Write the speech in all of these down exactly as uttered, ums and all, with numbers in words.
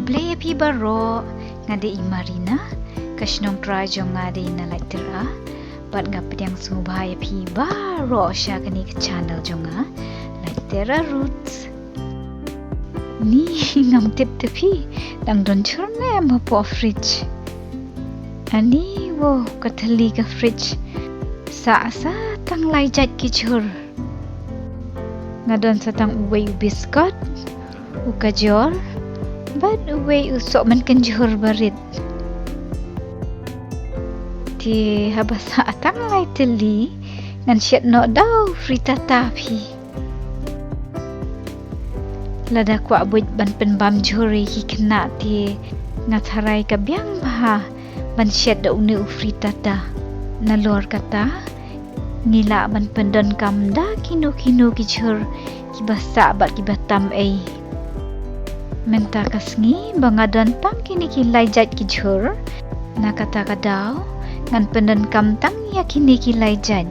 Khublei ïa phi baroh, nga dei i Marina, ka shnong trai jong nga dei na Laityra, bad nga pdiang sngewbha ïa phi baroh sha kane ka channel jong nga, Laityra Roots. Ni ngam tip te phi, dang don jhur ne em hapoh fridge. Ani wow, ka thylli ka fridge. Sah sa tang lai jait ki jhur. Nga don sa tang uwei u biskot, u kajor, bad uwei u sohmynken jhur barit. Te haba sah tang lai thylli, ngan shet noh da u frittata phi. Lada kwah buit ban pynbam jhur ïa ki khynnah te nga tharai ka biang bha ban shet da une u frittata. Nalor kata, ngi lah ban pyndonkam da kino kino ki jhur kiba sah bad kiba tam ei. Mynta ka sngi ba nga don tang kine ki lai jait ki jhur, na kata ka daw ngan pyndonkam tang ïa kine ki lai jait.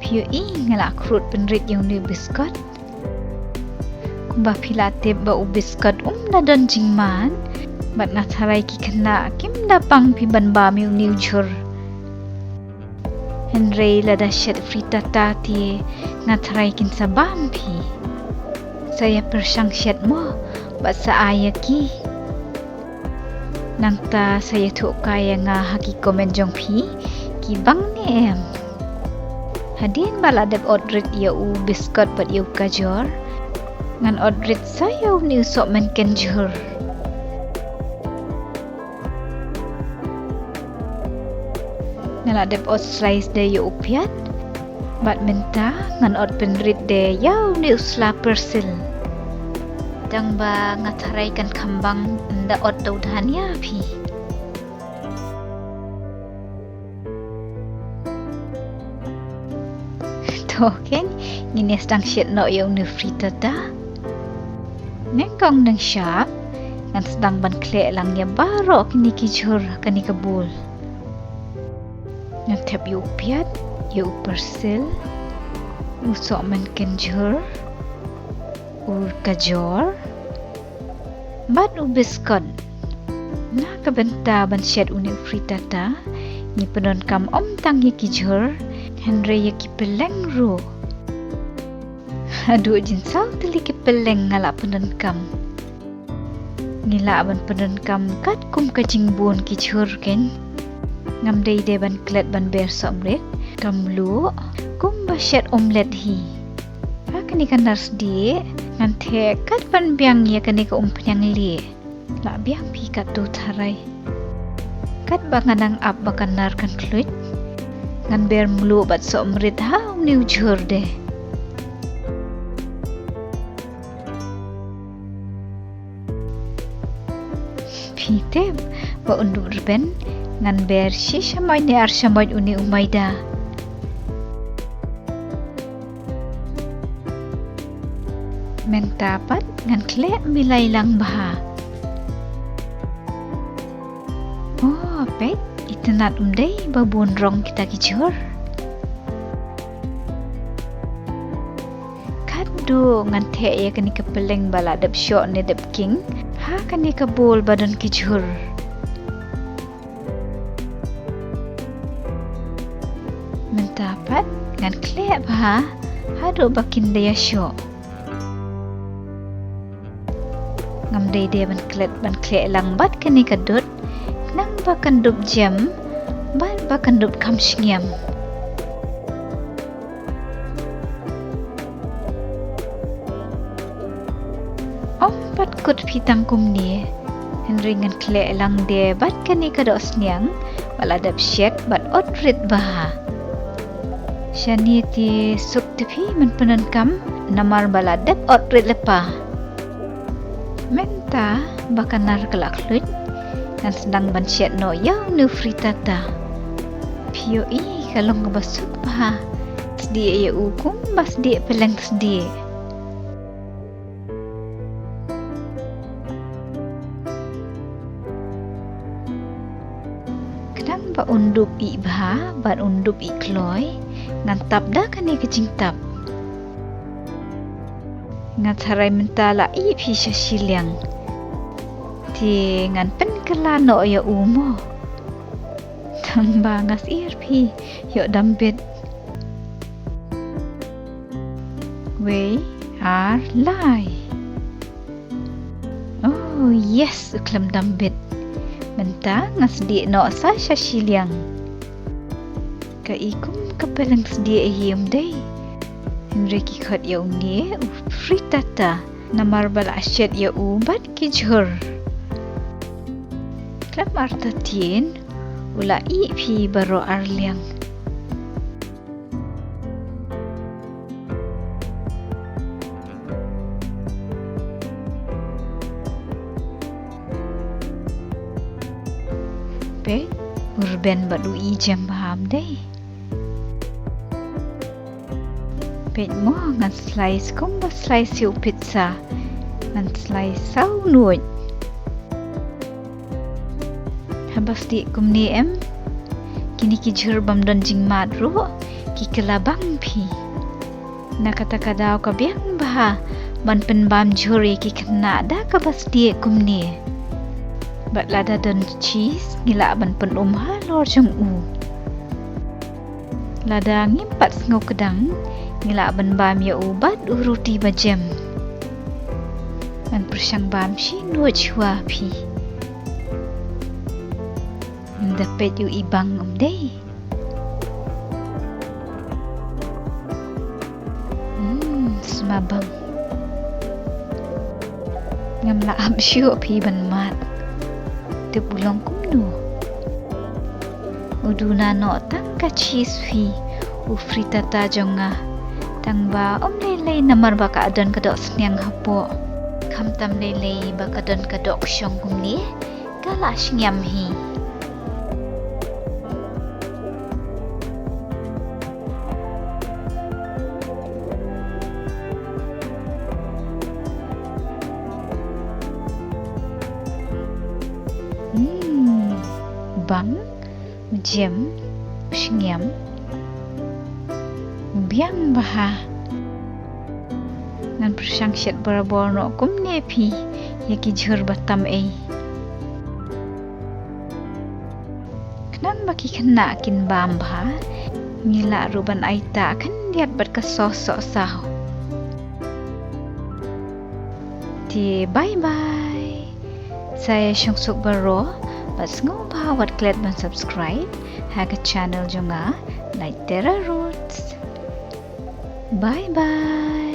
Phi ïohi nga la khrud pynrit ïa une u biskot. Kumba phi la tip ba u biskot um da don jingman, bad nga tharai ki khynnah kim da pang phi ban bam ïa une u jhur. Hynrei lada shet frittata te nga tharai kin sa bam phi. Sa ïa pyrshang shet mo, bad sa ai ïa ki. Nangta sa ïathuh kai ïa nga ha ki comment jong phi, ki bang ne em. Hadien ba la dep ot rit ïa u biskot bad ïa u kajor, ngan ot rit sa ïa une u sohmynken jhur. Nga la dep ot slice de ïa u piat. Bad mynta ngan ot pynrit de ïa une u sla persil. Tang ba nga tharai kan kham bang ynda ot da u dhania phi. To ken, ngin ïa sdang shet noh ïa une u frittata. Nyngkong nyngshap ngan sdang ban khleh lang ïa baroh kine ki jhur ha kane ka bowl. Ngan thep ïa u piat, ïa u persil, u sohmynken jhur, u kajor, bad u biskot. Na ka bynta ban shet une u frittata, ngi pyndonkam ym tang ïa ki jhur, hynrei ïa ki pylleng ruh. Haduh jin saw tylli ki pylleng nga la pyndonkam. Ngi lah ban pyndonkam katkum ka jingbun ki jhur ken. Ngam dei de ban klet ban ber sohmrit, ka mluh, kumba shet omelette hi. Ha kane ka nar sdieh, ngan theh kat ban biang ïa kane ka umphniang lieh. Lah biang phi katto tharai. Katba nga nang ap ba ka nar kan khluit, ngan ber mluh bad sohmrit ha une u jhur de. Phi tip, ba un dup rben, ngan ber shi shamoit ne ar shamoit une u maida. Mynta pat ngan khleh milai lang bha. Oh, peit, itynnad um dei ba bun rong kita ki jhur. Katto ngan theh ïa kane ka pylleng ba la dep shoh ne dep king ha kane ka bowl ba don ki jhur. Mynta pat ngan khleh bha haduh ba kin da ïashoh. Ngam dei de ban klet ban khleh lang bad kane ka dud, khnang ba kan dup jem bad ba kan dup kham shngiam. Ym pat kut phi tang kumne, hynrei ngan khleh lang de bad kane ka dohsniang ba la dep shet bad ot rit bha. Shane te suk te phi men pyndonkam namar ba la dep ot rit lypa. Mynta ba ka nar ka la khluit, ngan sdang ban shet noh ïa une u frittata. Phi ïohi ka long kaba suk bha. Sdieh ïa u kumba sdieh pylleng sdieh. Khnang ba un dup ih bha bad un dup ih kloi, ngan tap da kane ka jingtap. Nga tharai mynta la ih phi sha shiliang. Te ngan pynkylla noh ïa u mo. Tang ba nga syier phi, ïoh dam bit. Wei, ar, lai. Oh yes, u khlem dam bit. Mynta nga sdieh noh sa sha shiliang. Ka i kum ka peleng sdieh hi ym dei. Hynrei ki khot ïa une u frittata. Namar ba la shet ïa u bad ki jhur. Khlem artatien, u la ih phi baroh arliang. Peit, u rben bad u i jem bha ym dei. Peit mo, ngan slice kumba slice ïa u pizza. Ngan slice saw nuid. Haba sdieh kumne em, kine ki jhur bym don jingmad ruh ki kylla bang phi. Na kata ka daw ka biang bha ban pynbam jhur ïa ki khynnah da kaba sdieh kumne. Bad lada don cheese ngi lah ban pyn-um halor jong u. Lada ngim pat sngew kdang, ngi lah ban bam ïa u bad u ruti ba jem. Ngan pyrshang bam shi nuid shuwa phi. Ynda peit u i bang ym dei. Hmm, sma bang. Ngam lah ap shuh phi ban mad. Tip u long kumno. U duna noh tang ka cheese phi, u frittata jong nga. Tang ba ym lei lei namar ba ka don ka doh sniang hapoh. Khamtam lei lei ba ka don ka doh kshong kumne, ka la shngiam hi. Hmm, bang, jem, shngiam, biang bha. Ngan pyrshang shet barabor noh kumne phi ïa ki jhur ba tam ei. Khnang ba ki khynnah kin bam bha, ngi lah ruh ban aita khyndiat bad ka sauce sohsaw. Te bye bye. Sa ïa shong suk baroh bad sngewbha wat klet ban subscribe ha ka channel jong nga, Night Terror Roots. Bye bye.